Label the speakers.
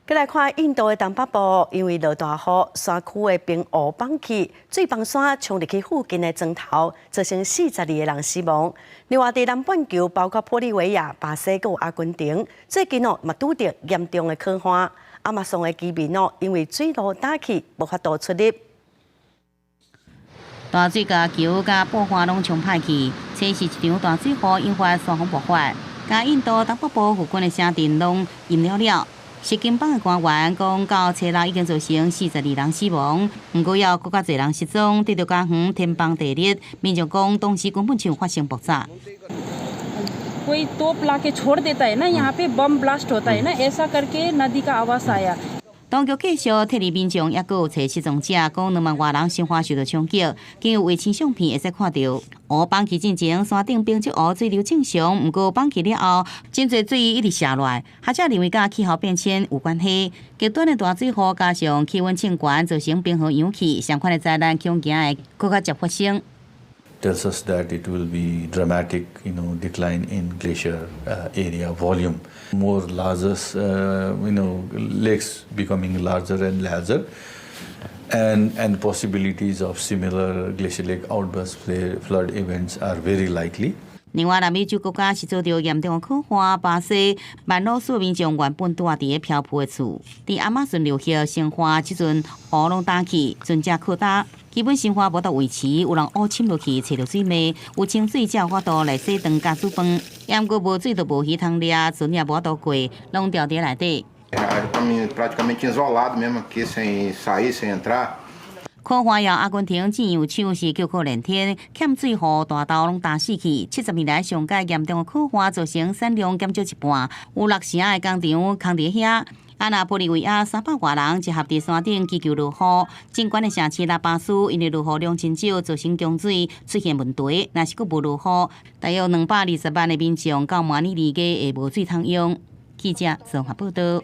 Speaker 1: 閣來看印度的東北部，因為落大雨，山區的冰湖崩去，水崩山衝入去附近的莊頭，造成42個人死亡。另外，佇南半球，包括玻利維亞、巴西、閣有阿根廷，最近哦嘛拄著嚴重的乾旱。亞馬遜的居民哦，因為水路焦去，無法度出入。
Speaker 2: 大水共橋佮布花攏沖歹去，這是一場大水雨引發山洪爆發，共印度東北部附近的城鎮攏淹了了。錫金邦的官員講，到初六已經造成42人死亡，毋過猶閣較濟人失蹤。得著家園天崩地裂，民眾講當時根本就發生爆炸。
Speaker 3: कोई तोप ला के छोड़ देता है ना, यहाँ पे बम ब्लास्ट होता है ना, ऐसा करके नदी का आवाज आया。
Speaker 2: 當局繼續撤離民眾，抑閣有揣失蹤者，講2萬外人生活受到衝擊。經由衛星相片會使看著，湖崩去進前，山頂冰質湖水流正常，毋過崩去了後，真濟水一直瀉落來。學者認為佮氣候變遷有關係，極端的大水雨加上氣溫升懸，造成冰河融去，相款的災難恐驚會閣較捷發生。
Speaker 4: Tells us that it will be dramatic decline in glacier area volume, more larger lakes becoming larger and larger, and possibilities of similar glacial lake outburst flood events are very likely.
Speaker 2: 另外，南美洲國家是遭著嚴重的乾旱，巴西曼瑙斯民眾原本住佇咧漂浮的厝，佇亞馬遜流域生活，這陣湖攏焦去，船隻靠焦，基本生活無法度維持，有人烏深落去揣著水糜，有清水才有法度來洗飯佮煮飯。毋過無水就無魚通掠，船也無法度過，攏牢佇內底。
Speaker 5: Praticamente isolado mesmo aqui, sem sair, sem entrar.
Speaker 2: 乾旱予阿根廷醬油廠是叫苦連天，欠水予大豆攏焦死去。70年來上蓋嚴重的乾旱，造成產量減少一半，有六成的工廠空佇遐。啊，若玻利維亞300外人集合佇山頂祈求落雨，真懸的城市拉巴斯因為落雨量真少，造成供水出現問題。若是閣無落雨，大約220萬的民眾到明年二月會無水通用。記者綜合報導。